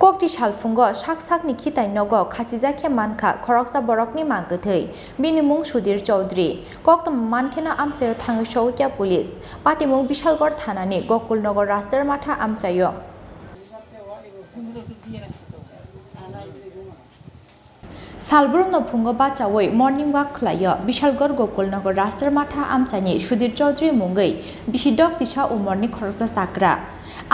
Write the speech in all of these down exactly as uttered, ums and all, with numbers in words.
Kokti salphungo sak sakni khitai nogo khachijak khe mankha khoroksa borokni mang kwthwi. Bini mung Sudhir Chaudhary. Koktwma mankheno amchaio thangwi sogwikya police. Patimung Bishalgarh thanani Gokulnagar Rastermatha amchaio. Salbrumno phungo bachaui morning walk khlaio Bishalgarh Gokulnagar Rastermatha amchaini Sudhir Chaudhary mungwi bisi dok chisa umorni khoroksa chakra.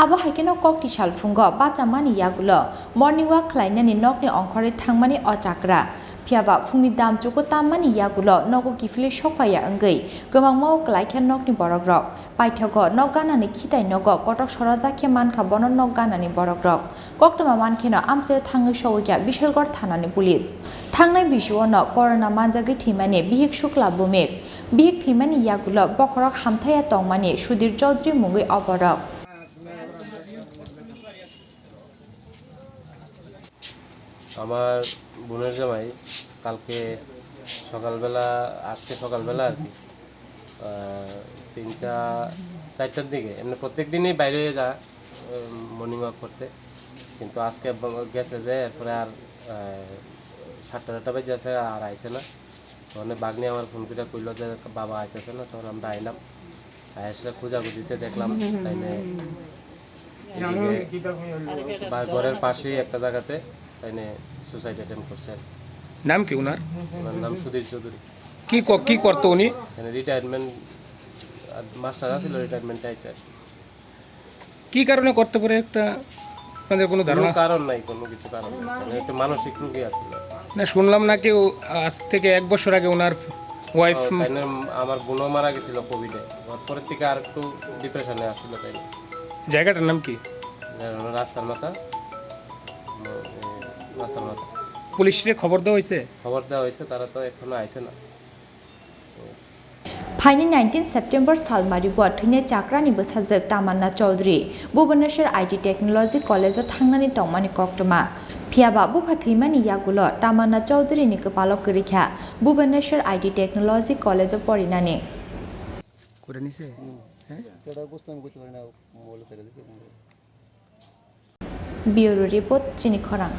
Abo hai kheno kokti salphungo bachamani yagulo morning walk khlainani nokni ongkhorwi thangmani o chakra. Phiyaba phungni damchugo tammani yagulo nogo kiphilwi sokphaiya wngwi kwbangma o kwlaikha nokni borokrok. Paithago nok ganani khitai nogo kotok sorajak khe mankha bono nok ganani borokrok. Koktwma mankheno amchaio thangwi sogwikya Bishalgarh thanani police. Thangnai bisuono corona manjagwi thwimani bihik Shukla Bhumik. Bihik thwimani yagulo bokhorok hamthaiya tongmani Sudhir Chaudhary mungwi o borok. আমার বোনের জামাই কালকে সকালবেলা, আজকে সকালবেলা আর কি, আহ, তিনটা, চারটার দিকে, এমনি প্রত্যেক দিনই বাইরে হয়ে যায় মর্নিং ওয়াক করতে, কিন্তু আজকে ব- গেছে যে এরপরে আর আহ, সাতটা আটটা বাজে আছে, আর আইছে না। তখন বাগনি আমার ফোন করে কইলো যে বাবা আইতেছে না, তখন আমরা আইলাম। আইসা খোঁজাখুঁজিতে দেখলাম তাইলে এদিকে বা ঘরের পাশেই একটা জায়গাতে তাইলে সুসাইড অ্যাটেম্প করছে আর কি। নাম কি ওনার? ওনার নাম সুধীর চৌধুরী। কি ক- কি করতো উনি? এখানে রিটায়ারমেন্ট, মাস্টার আছিল, রিটায়ারমেন্টে আইছে আর কি। কি কারণে করতে পারে একটা আপনাদের কোনো কোনো ধারণা? কারণ নাই, কোনো কিছু কারণ নাই। মানে একটা মানসিক রোগী আছিল। না, শুনলাম নাকি ও আজ থেকে এক বছর আগে ওনার ওয়াইফ। ও, তাই না, আমার বোনও মারা গেছিল কোভিডে। ওর পরের থেকে আর একটু ডিপ্রেশনে আসছিল তাই। জায়গাটার নাম কি? যেমন রাস্তার মাথা, উম, রাস্তার মাথা। পুলিশরে খবর দেওয়া হয়েছে? খবর দেওয়া হয়েছে, তারা তো এখনো আইছে না। Phaini nineteen September salmari bo thwinai chakrani bwsajwk Tamanna Chaudhary Bhubaneswar I T Technology College o thangnani tongmani koktwma. Phiyaba bupha thwimani yagulo Tamanna Chaudhary ni kwpalo kwrwikha Bhubaneswar I T Technology College o porinani. করে নিছে? হ্যাঁ? Bureau Report, Chini Khorang.